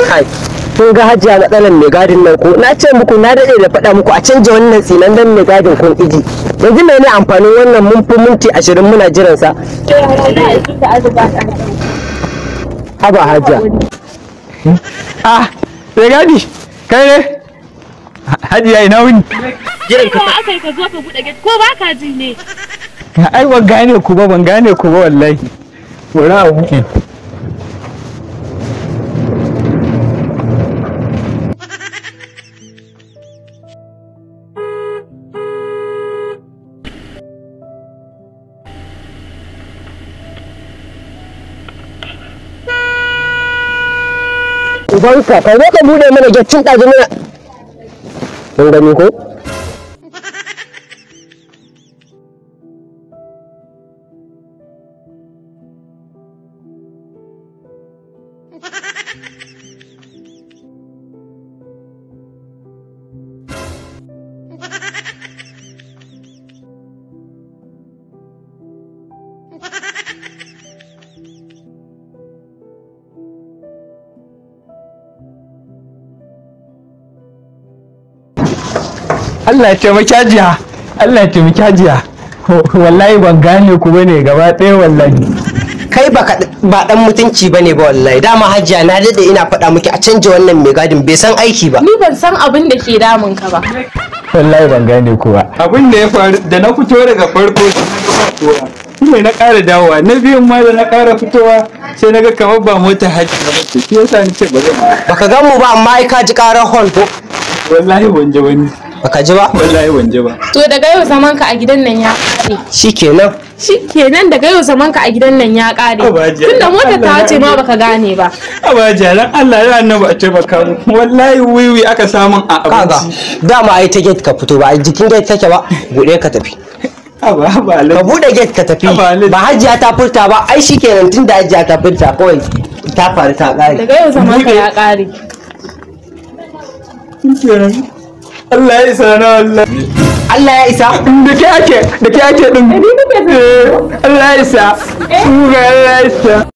Kai, kun ga hajiya matsalar mai gadin nan ko? Na ce muku na daɗe da faɗa muku a canja wannan tsinan dan mai gadin kun iji. Yanzu mene amfanin wannan mun fi minti 20 muna jiran sa. Haba hajiya. Ah, mai gadi, kai ne? Hajiya ina wuni? Jiran ka Ko aka yi ka zo ka buɗe gate ko ba ka ji ne? Ai ban gane ku ba, ban gane ku ba wallahi. Bari a buɗe. Ubanka, ka zo ka buɗe mana gate tun ɗazu muna. Kun gani ko? Allah ya taimaki hajiya. Allah ya taimaki hajiya. Wallahi ban gane ku bane gaba ɗaya wallahi. Kai ba ba dan mutunci bane ba wallahi. Dama hajiya na daɗe ina faɗa miki a canja wannan mai gadin bai san aiki ba. Ni ban san abin da ke damun ka ba. Wallahi ban gane ku ba. Abin da ya faru da na fito daga farko sai na ƙara dawowa, na biyun ma da na ƙara fitowa sai na ga kamar ba mota hajiya ba ce, shi yasa ni ce ba zan. Baka gan mu ba amma ai ka ji ƙarar hon ko? Wallahi ban ji wani. Baka ji ba? Wallahi ban ji ba. To daga yau zaman ka a gidan nan ya ƙare. Shikenan. Shikenan daga yau zaman ka a gidan nan ya ƙare. Tunda motar ta ce ma baka gane ba. Aba jalan Allah ya annabi a taimaka mu. Wallahi wiwi aka samun a Kaga abinci. dama ai ta gate ka fito ba a jikin gate kake ba, buɗe ka tafi. Aba aba Ka alhaji. buɗe gate ka tafi. Aba alhaji. Ba hajiya ta furta ba, ai shikenan tunda hajiya ta furta kawai ta faru ta ƙare. Daga yau zaman ka ya ƙare. Shikenan. Allah ya isa na wallahi. Allah ya isa. Da ke ake, da ke ake din. Allah ya isa. Allah ya isa.